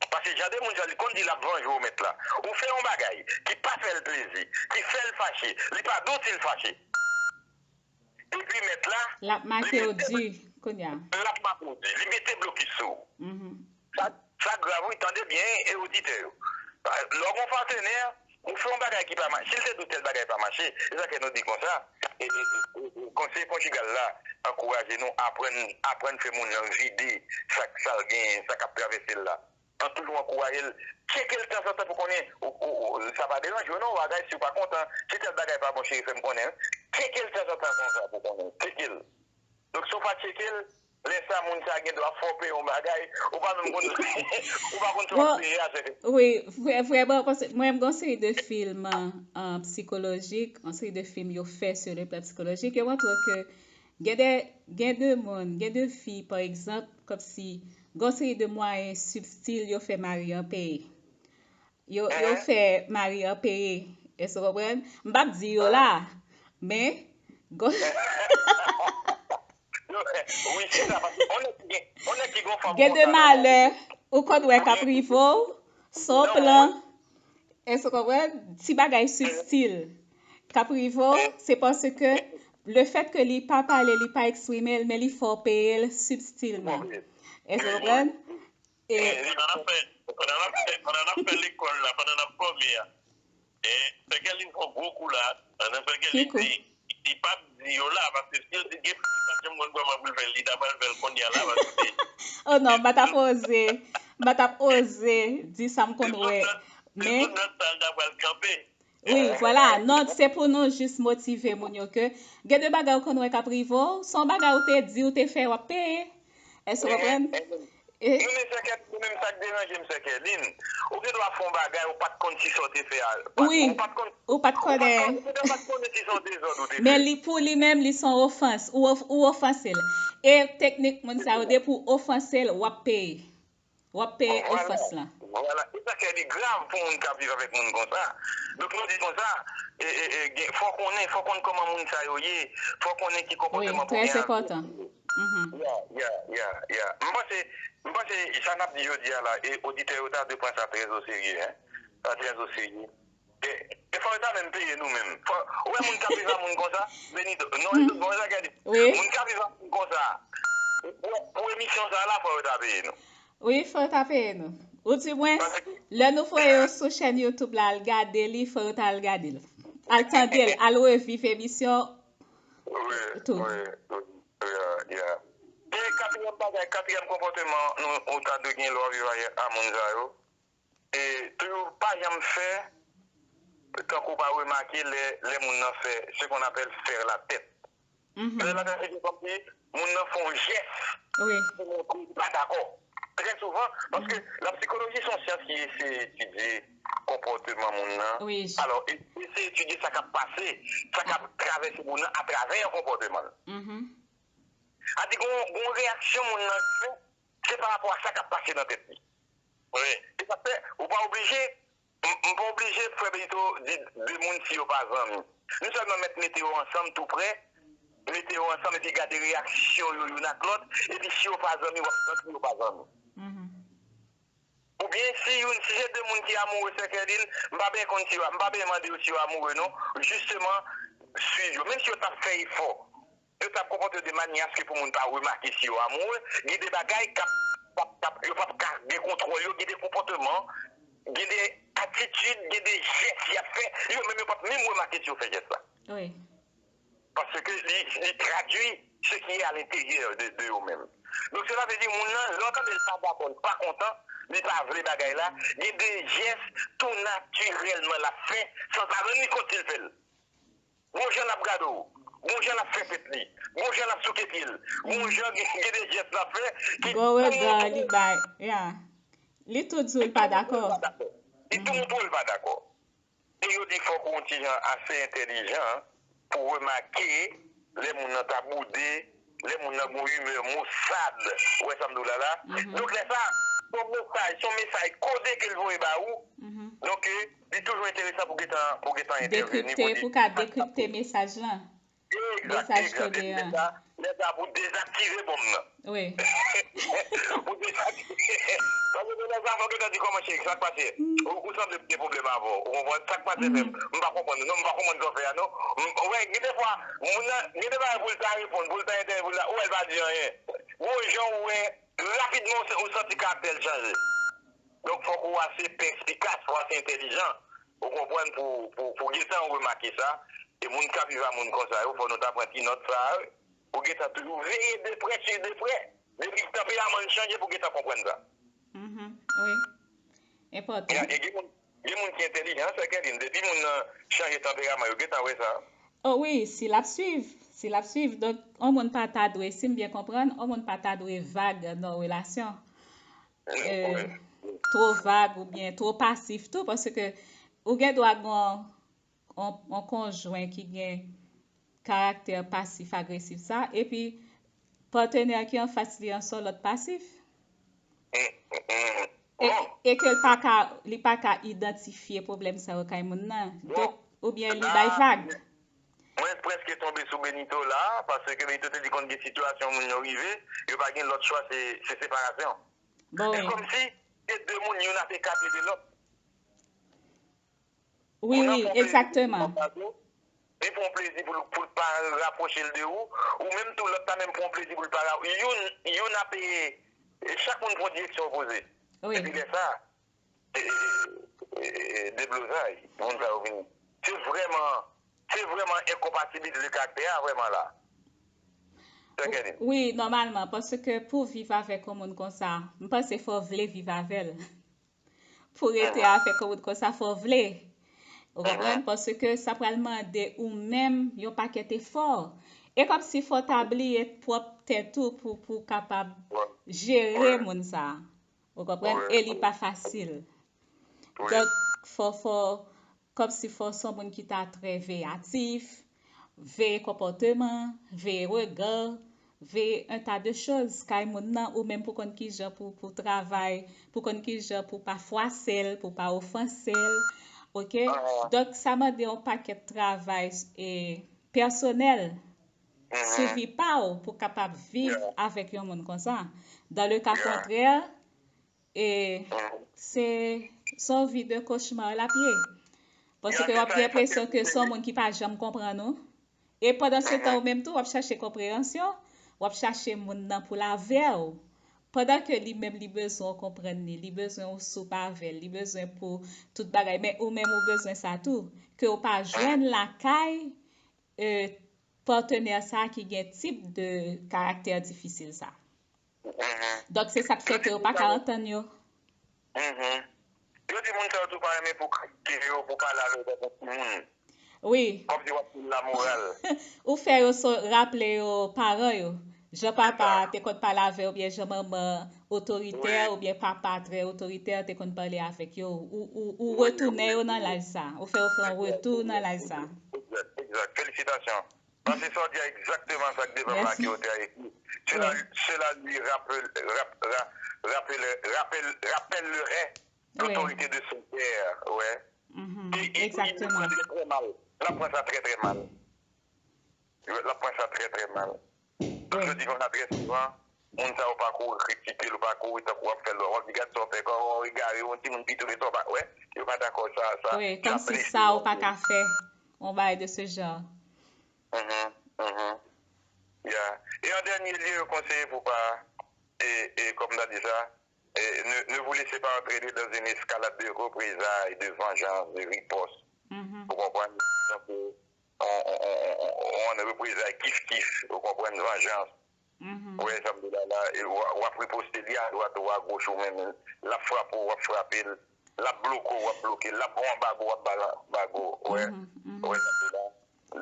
Paske jan de moun sa, li konn di l ap vanje w, mèt la. Ou fè yon bagay ki pa fè l plezi, ki fè l fache, li pa di w si l fache. Epi mèt la, L ap make w di kounye a. L ap make w di, li mete blokis sou ou. Sa, sa grav, wi, tande byen, e oditè yo. Lè w gen yon patnè, ou fè yon bagay ki pa mache, si l te di w tèl bagay pa mache, e sa fè nou di konsa, e, e, e, e, konseye konjigal la ankouraje nou aprann, aprann fè moun nan vide sa, sa l genyen, sa k ap travèse l la. An toujou ankouraje l, tcheke l tanzantan pou konnen, ou, ou, ou, sa pa deranje w non, bagay, si w pa kontan, si tèl bagay pa bon, cheri, fè m konnen, wi. Tcheke l tanzantan konsa pou konnen, tcheke l. Donk, si w pa tcheke l, lè sa, moun sa gen dwa fè w peye yon bagay, ou pa menm konn, ou pa konn si w ap peye a, sè ke. Wi, vrè, vrèman, paske mwen menm, gen yon seri de fim, um, sikolojik, yon seri de fim yo fè sur le plan psychologique, yo montre ke gen de, gen de moun, gen de fi, pa egzanp, kòmsi, gen yon seri de mwayen sibtil yo fè mari an peye. Yo, yo fè mari an peye. Èske w konprann? M p ap di yo la, men, gen Gen de malè ou konn wè k ap rive w, se yon plan. Èske w konprann? Ti bagay sibtil k ap rive w, se paske le fèt ke li pa pale, li pa eksprime l, men li fè w peye l sibtilman. Èske w konprann? Pandan n ap fè, pandan n ap fè, pandan n ap fè lekòl la, pandan n ap fòme a, e, Sè Kèlin fè yon gwo kou la, pandan Sè Kèlin di, li p ap di yo la, paske si yo di gen fi ki pa t janm konn kòman pou l fè l, li ta pral fè l kounye a la, paske. Oh non, m pa t ap oze, m pa t ap oze di sa m konn wè, men. Se sou nòt sa l ta pral kanpe. Wi, vwala, nòt se pou nou jis motive moun yo ke gen de bagay ou konn wè k ap rive w, se yon bagay ou te di, ou te fè, w ap peye. Èske w konprann? Nou menm sa k, nou menm sa k deranje m, Sè Kèlin, ou gen dwa fè yon bagay, ou pa t konn si sa w te fè a. Wi, ou pa t konn. Ou pa t konnen. Ou pa t konnen, ou pa t konnen si se yon dezòd ou te fè. Men li, pou li menm, li se yon ofans. Ou, ou ofanse l. E teknik moun sa yo, depi w ofanse l, w ap peye. W ap peye ofans lan. Vwala. E sa fè li grav pou moun k ap viv avèk moun konsa. Donk, nou di konsa, e, e, e, gen, fò w konnen, fò w konn kòman moun sa yo ye, fò w konnen ki konpòteman pou gen avèk yo. Wi, trè enpòtan. Ya, ya, ya, ya. M panse, m panse sa n ap di jodi a la, e oditè yo ta dwe pran sa trè o serye, en. Sa trè o serye. E, e fò yo ta menm peye nou menm. Fò, ou wè moun k ap viv a moun konsa, Benito, non, e tout bon, sa gade. Moun k ap viv a moun konsa, pou, pou emisyon sa la, fò yo ta peye nou. Wi, fò yo ta peye nou. Ou di mwen, lè nou voye yo sou chèn YouTube la, al gade li, fò yo ta al gade l. Al tande l, al reviv emisyon tou. Wi, wi, wi, ya, ya. E katriyèm bagay, katriyèm konpòteman nou, ou ta dwe gen lè w ap viv a, a moun sa yo. E toujou pa janm fè, tankou w pa remake lè, lè moun nan fè, ce qu'on appelle faire la tête. Fè la tête, se te kòmsi moun nan fè yon jès pou montre li pa dakò. Trè souvan, paske la sikoloji se yon syans ki eseye etidye konpòteman moun nan. Alò, e eseye etidye sa k ap pase, sa k ap travèse moun nan atravè konpòteman l. Sa di, gon, gon reyaksyon moun nan fè, se pa rapò a sa k ap pase nan tèt li. Wi. E sa fè, ou pa oblije, m, m pa oblije, frè Benito, di de moun si yo pa zanmi. Nou sèlman mèt mete yo ansanm tou prè, mete yo ansanm epi gade reyaksyon yo youn ak lòt, epi si yo pa zanmi, w ap santi yo pa zanmi. Ou Byen si youn, si se de moun ki amoure, sè Kerline, m pa byen konn si yo, m pa byen mande yo si yo amoure non. Jisteman, swiv yo. Menm si yo t ap fè efò, yo t ap konpòte yo de manyè aske pou moun pa remake si yo amoure. Gen de bagay k ap, k ap, k ap, yo p ap ka gen kontwòl yo, gen de konpòteman, gen de atitid, gen de jès y ap fè, yo menm yo p ap menm remake si yo fè jès la. Wi. Paske li, li tradui ce qui est à l'intérieur de, de yo menm. Donk, cela veut dire, moun nan, lè w tande l pa dakò, l pa kontan, li pa vle bagay la, gen de jès tou natirèlman l ap fè, san sa rann li kont si l fè l. Gon jan l ap gade w, gon jan l ap fè tèt li, gon jan l ap souke pye l, gon jan gen, gen de jès l ap fè ki Gon tou rega moun li bay, ya. Li tou di w li pa dakò. Li tou montre w li pa dakò. E yo di fòk ou yon ti jan ase entèlijan pou remake lè moun nan ta boude, lè moun nan gon imè mosad. Ou wè sa m di w la la? Donk lè sa, se yon mesaj, se yon mesaj kode ke l voye ba ou. Donk, eh, li toujou enteresan pou gentan, pou gentan entèveni, Dekripte, pou di pou ka dekripte mesaj lan. Egzak, Mesaj egzak. Epi kodeyan. Lè sa, lè sa pou dezaktive bonm nan. Wi. Pou dezaktive. Paske lè sa, fòk yo ta di kòman cheri, sa k pase? Ou, ou sanble gen pwoblèm avè w. Ou konprann? Sa k pase menm? M pa konprann. Non, m pa konprann sa w fè a, non. M, ou wè, gen de fwa, moun nan, gen de bagay pou l ta reponn, pou l ta entèvyou la, ou wè l pa di anyen. Gon jan ou wè, rapidman, ou, ou santi karaktè l chanje. Donk, fòk ou ase pèspikas, fòk ou ase entèlijan. Ou konprann pou, pou, pou gentan remake sa. E moun k ap viv a moun konsa yo, fò nou ta pran ti nòt sa a, wi. Ou gentan toujou veye de prè, swiv de prè. Depi tanperaman l chanje, pou gentan konprann sa. Mhm, wi. Enpòtan. E, e gen moun, gen moun ki entèlijan, sè Kerline. Depi moun nan chanje tanperaman, yo gentan wè sa. O wi, si l ap swiv, si l ap swiv. Donk, yon moun pa ta dwe, si m byen konprann, yon moun pa ta dwe vag nan yon relasyon. Eh, two vag oubyen two pasif tou, paske ou gen dwa gen yon, yon, yon konjwen ki gen karaktè pasif agresif sa, epi patnè ki anfas li an se yon lòt pasif. E, e ke l pa ka, li pa ka idantifye pwoblèm sa yo kay moun nan. Donk, oubyen li bay vag. Mwen prèske tonbe sou Benito la, paske Benito te di konn gen sitiyasyon moun yo rive, yo pa gen lòt chwa, se, se separasyon. Bon, e wi. Kòmsi se de moun, youn ap ekate de lòt. Wi, wi, egzakteman. Li pran plezi pou l, pou l pa rapwoche l de ou, ou menm tou lòt la menm pran plezi pou l pa ra-, youn, youn ap, e, chak moun pran direksyon opoze. Wi. Epi lè sa, e, e, e, e, deblozay, moun sa yo vini. Se vrèman, se vrèman enkonpatibilite de karaktè a vrèman la. Sè Kerline. Wi, nòmalman, paske pou viv avèk yon moun konsa, m panse fò w vle viv avè l. Pou rete avèk yon moun konsa, fò w vle. Ou konprann? Paske sa pral mande ou menm yon pakèt efò. E kòmsi fò w ta bliye pwòp tèt ou pou, pou w kapab jere moun sa a. Ou konprann? E li pa fasil. Donk, fò, fò, kòmsi fò s on moun ki ta trè veyatif, veye konpòteman, veye rega, veye un tas de choses kay moun nan, ou menm pou konn kijan pou, pou travay, pou konn kijan pou pa fwase l, pou pa ofanse l, oke? Donk, sa mande yon pakèt travay, e, pèsonèl sou vi pa w pou kapab viv avèk yon moun konsa. Dans le cas contraire, e se, se yon vi de kochma l ap ye. Paske w ap gen enpresyon ke se yon moun ki pa janm konprann ou. E pandan se tan, ou menm tou, w ap chache konpreyansyon, w ap chache moun nan pou l avè w. Pandan ke li menm, li bezwen w konprann li, li bezwen w soup avè l, li bezwen pou tout bagay. Men ou menm, ou bezwen sa tou. Ke w pa jwenn lakay, e, patnè sa ki gen tip de karaktè difisil sa. Donk, se sa k fè ke yo pa ka antann yo. Yo di moun sa yo tou pa renmen pou kritike yo, pou pale avè yo tankou timoun. Wi. Kòmsi w ap fè l lamoral. Ou fè yo so-, raple yo paran yo. Jan papa te konn pale avè yo, oubyen jan manman otoritè, oubyen papa trè otoritè te konn pale avèk yo. Ou, ou, ou retounen yo nan laj sa. Ou fè yo fè yon retou nan laj sa. Egzak, egzak. Felisitasyon. Paske sa w di a egzakteman sa k devan plake yo te a ekri. Cela, cela lui rappel, rap-, ra-, rappel, rappel, rappellerait l'autorité de son père, ouais. E, e, e li pran trè, trè mal. L ap pran sa trè, trè mal. L ap pran sa trè, trè mal. Donk, yo di konsa trè souvan, moun sa yo pa kouri kritike l, ou pa kouri tankou w ap fè lòt. W ap di, "Gad sa w fè, kòman w egare, yon timoun pi tou, men sa w pa wè." Yo pa dakò sa, sa, wi, sa kòmsi blese sa yo, ou pa ka fè yon bagay de ce genre. Mhm, mhm. Ya. E an dènye lye, yo konseye pou pa, e, e, kòm ta di sa, e, ne, ne vous laissez pas entraîner dans une escalade de représailles, de vengeance, de riposte. Mhm. Ou konprann? Donk, on, on, on, on, on reprezay kif kif, ou konprann, vanjans. Mhm. Ou wè sa m di la la, e w, w ap riposte li adwat ou agoch ou menm, l ap frape w, w ap frape l, l ap bloke w, w ap bloke l, l ap ba w anbago, w ap ba l anbago, ou wè, mhm, mhm, ou wè sa m di la.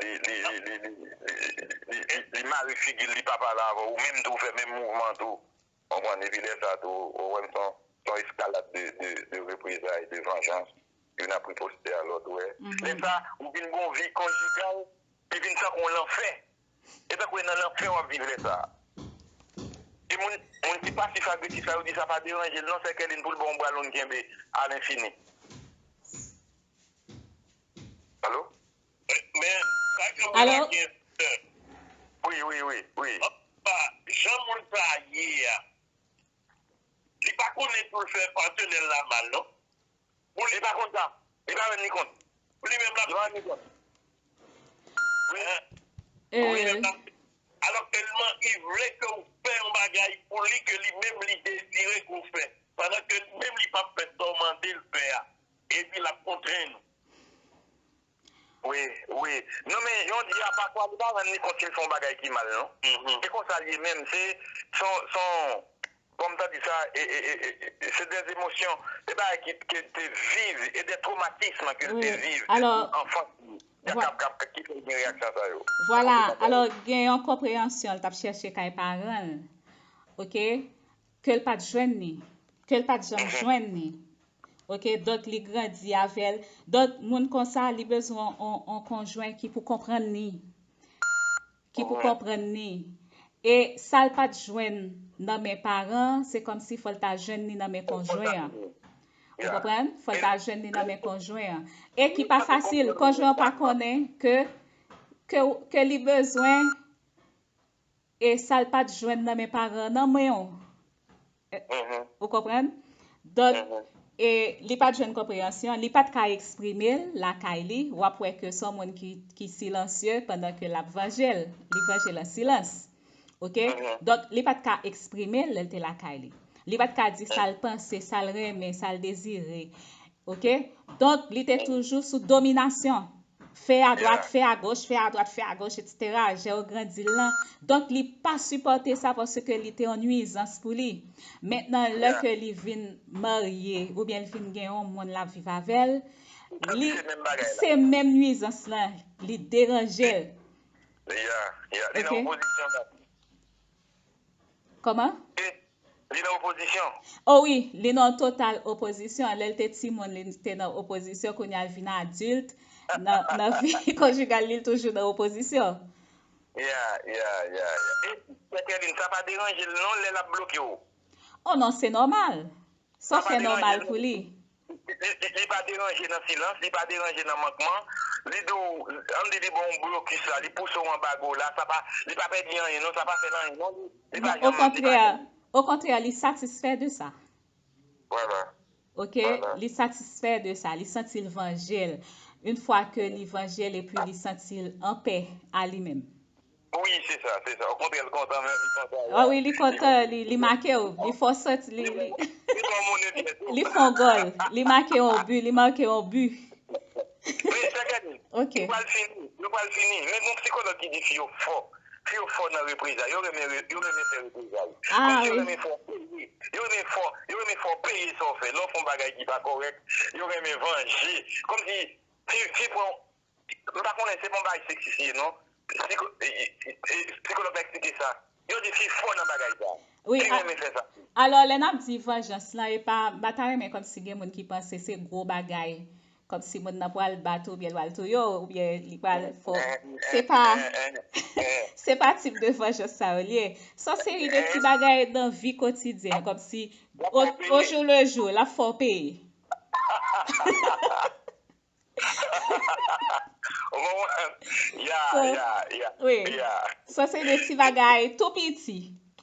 Li, li, li, li, li, li, li, li, li mare figi l, li pa pale avè w, ou menm tou, ou fè menm mouvman tou. Konprann? Epi lè sa tou, ou wè m se yon, se yon eskalad de, de, de reprezay, de vanjans. Youn ap riposte a lòt, ou wè. Mhm. Lè sa, ou vin gon vi konjigal, li vin tankou yon lanfè. E tankou e nan lanfè w ap viv lè sa. E moun, moun ki pasif agresif la, yo di sa pa deranje l, non, sè Kèlin pou l ba w yon bra long kenbe alenfini. Alo? Men, sa ke mwen gen. Wi, wi, wi, wi. Jan moun sa ye a, li pa konnen pou l fè patnè l la mal, non. Pou li pa konn sa. Li pa rann li kont. Pou li menm l ap, li pa rann li kont. Wi. Wi, men pa. Alò tèlman li vle ke w fè yon bagay pou li ke li menm li dezire ke w fè. Pandan ke li menm li p ap fè sa w mande l fè a. Epi l ap kontrenn ou. Wi, wi. Non, men jan w di a, pafwa li pa rann li kont si l fè yon bagay ki mal, non. Mhm. Se konsa l ye menm. Se, se yon, se yon, kòm ta di sa, e, e, e, e, e, se des émotions. Se bagay ki, ke l te viv, e des traumatismes ke l te viv depi anfans li. K ap, k ap, ki fè l gen reyaksyon sa yo. Vwala. Alò, gen yon konpreyansyon l t ap chèche kay paran l. Oke? Ke l pa t jwenn li. Ke l pa t janm jwenn li. Oke, donk li grandi avè l. Donk, moun konsa, li bezwen on, on konjwen ki pou konprann li. Ki pou konprann li. E sa l pa t jwenn nan men paran, se kòmsi fò l ta jwenn li nan men konjwen an. Ou konprann? Fò l ta jwenn li nan men konjwen an. E ki pa fasil, konjwen an pa konnen ke, ke, ke li bezwen e sa l pa t jwenn nan men paran nan men w. E, ou konprann? Donk, e, li pa t jwenn konpreyansyon, li pa t ka eksprime l lakay li. W ap wè ke se yon moun ki, ki silansye pandan ke l ap vanje l. Li vanje l an silans. Oke? Donk, li pa t ka eksprime l lè l te lakay li. Li pa t ka di sa l panse, sa l renmen, sa l dezire. Oke? Donk, li te toujou sou dominasyon. Fè adwat, fè agoch, fè adwat, fè agoch, etsetera. Jan yo grandi l lan. Donk, li pa sipòte sa paske li te yon nwizans pou li. Mentnan, lè ke li vin marye, oubyen li vin gen yon moun l ap viv avè l, li, se menm nwizans lan, li deranje l. Ya, ya. Li nan opozisyon, la. Kòman? Li nan opozisyon. O wi, li nan total opozisyon. Lè l te timoun, li te nan opozisyon. Kounye a l vin adilt, nan, nan vi konjigal li, l toujou nan opozisyon. Ya, ya, ya, ya. E, Jacqueline, sa pa deranje l non, lè l ap bloke w? O non, se nòmal. Sa fè nòmal pou li. Li, li, li pa deranje nan silans, li pa deranje nan mankman. Li di w, ann di li ba w blokis la, li pouse w anbago la, sa pa, li pa pèdi anyen non, sa pa fè l anyen non, li, li pa janm, li pa janm. Okontrè, okontrè, li satisfè de sa. Vwala. Oke, li satisfè de sa, li santi l vanje l. Yon fwa ke li vanje l epi li santi l anpè a li menm. Wi, se sa, se sa. Okontrè, l kontan menm, li kontan. A wi, li kontan, li, li make w, li fè w santi, li, li, li fè w gòl, li make yon bi, li make yon bi. Men, Jacqueline, nou pral fini, nou pral fini. Men gon sikològ ki di fi yo fò. Fi yo fò nan reprezay, yo renmen re-, yo renmen fè reprezay. Kòmsi yo renmen fè w peye, yo renmen fè w, yo renmen fè w peye sa w fè. Lè w fè yon bagay ki pa kòrèk, yo renmen vanje. Kòmsi fi, fi pran M pa konnen, se pa yon bagay seksis li ye non. Psiko-, e, e, e, sikològ la eksplike sa. Yo di fi fò nan bagay sa. Wi, fi renmen fè sa. Alò, lè n ap di vanjans lan, e pa, m pa ta renmen kòmsi gen moun ki panse se gwo bagay. Kòmsi moun nan pral bat ou, oubyen l pral touye w, oubyen li pral fè w. Se pa, se pa tip de vanjans sa yo l ye. Se yon seri de ti bagay nan vi kotidyen, kòmsi o, o jou le jou, l ap fè w peye. Ou konprann? Ya, ya, ya, ya. So, se de ti bagay tou piti.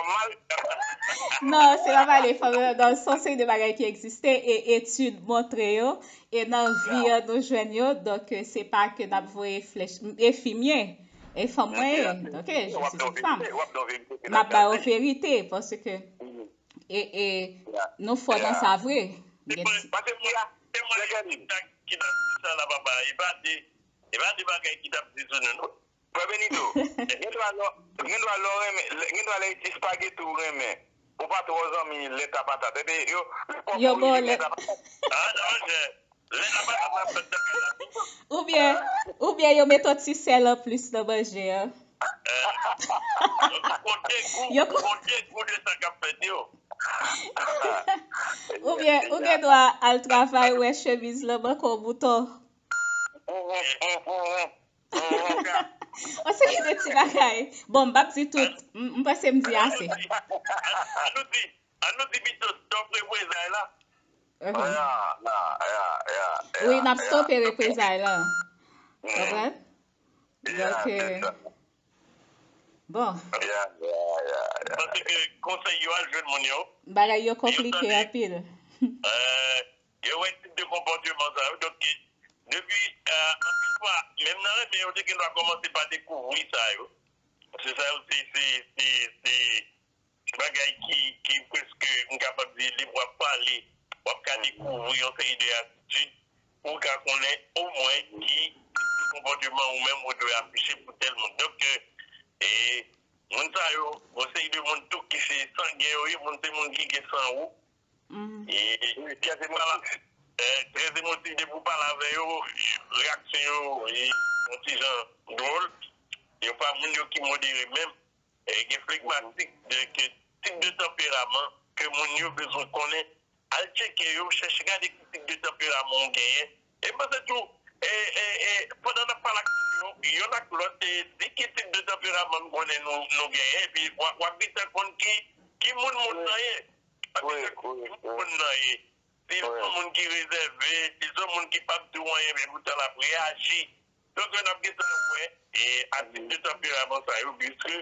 fanm mal. Non, se pa pale fanm yo, non, se yon seri de bagay ki egziste e etid montre yo, e nan vi an nou jwenn yo, donk, euh, se pa ke n ap voye flèch, e fi m ye, e fanm mwen ye, ok, je suis une femme. M ap ba yo verite, paske, e, e, nou fò nan sa vre. Gen ti- Paske mwen, se mwen ki t ap di sa la, papa, e pa de, e pa de bagay ki t ap di sou nou, non. Frè Benito, gen dwa lè, gen dwa lè w renmen, gen dwa lè e ti espageti w renmen. Ou pa twò zanmi lèt a patat. Epi yo, yo ba w lèt a patat. Ah, non, monchè. Lèt a patat la fèt nan kay la. Oubyen, oubyen yo met yon ti sèl anplis nan manje an. Yo konte gou, yo konte gou de sa k ap fèt yo. Oubyen, ou gen dwa al travay, wè chemiz lan manke yon bouton. Yon seri de ti bagay. Bon, m p ap di tout. M, m panse m di ase. An nou di, an nou di pito stop reprezay la. Mhm. Wi, n ap stope reprezay la. Konprann? Donk, euh, bon. Paske konsèy yo al jwenn moun yo. Bagay yo konplike anpil. Euh, yo wè tip de konpòteman sa yo. Donk, depi, euh, anpil fwa, menm nan renmen, yo te gen dwa kòmanse pa dekouvri sa yo. Se sa yo, se, se, se, se, se bagay ki, ki prèske, m kapab di, lè w ap pale, w ap ka dekouvri yon seri de atitid pou w ka konnen omwen ki konpòteman ou menm ou dwe afiche pou tèl moun. Donk, euh, e, moun sa yo, yon seri de moun tou ki se sangen yo ye, moun se moun ki gen san wo. E, e, trè emotif. E, trè emotif, depi w pale avè yo, reyaksyon yo, e, yon ti jan dwòl. Yo pa moun yo ki modere menm. E, gen flegmatik, de, ke tip de tanperaman ke moun yo bezwen konnen. Al tcheke yo, chèche gade ki tip de tanperaman w genyen. E m panse tou, e, e, e, pandan n ap pale ak moun yo, yonn ak lòt, e, di ki tip de tanperaman n konnen nou, nou genyen, epi w ap, w ap gentan konn ki, ki moun moun nan ye. W ap gentan konn ki moun moun nan ye. Si se yon moun ki rezève, si se yon moun ki p ap di w anyen, men poutan l ap reyaji. Donk, n ap gentan wè, e, atitid de tanperaman sa yo, piske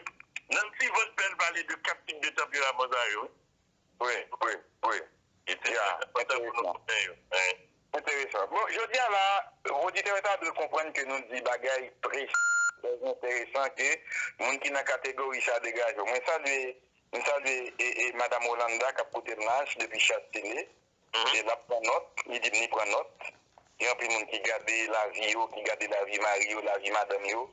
Nancy Van Pelt pale de kat tip de tanperaman sa yo. Wi, wi, wi. Ya, enteresan. Enteresan. Bon, jodi a la, oditè yo ta dwe konprann ke nou di bagay trè, trè enteresan ke moun ki nan kategori sa degaje yo. Mwen salye, mwen salye e, e, Madam Rolanda k ap koute m la depi Chastile. E l ap pran nòt, li di m li pran nòt. Gen anpil moun ki gade lavi yo, ki gade lavi mari yo, lavi madanm yo.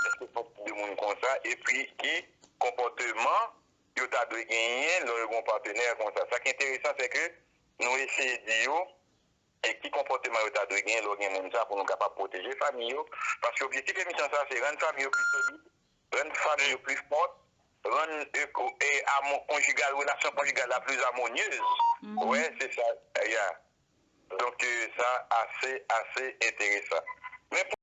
Èske fòk de moun konsa? Epi ki konpòteman yo ta dwe genyen lè yo gen yon patenè konsa? Sa ki enteresan, se ke nou eseye di yo, e ki konpòteman yo ta dwe genyen lè w gen moun sa pou nou kapab pwoteje fanmi yo. Paske objektif emisyon sa, se rann fanmi yo pi solid, rann fanmi yo pli fòt, rann e, e, amo-, konjigal, relasyon konjigal la pli amonyez. Wè, se sa, ya. Donk, e, sa ase, ase enteresan. Men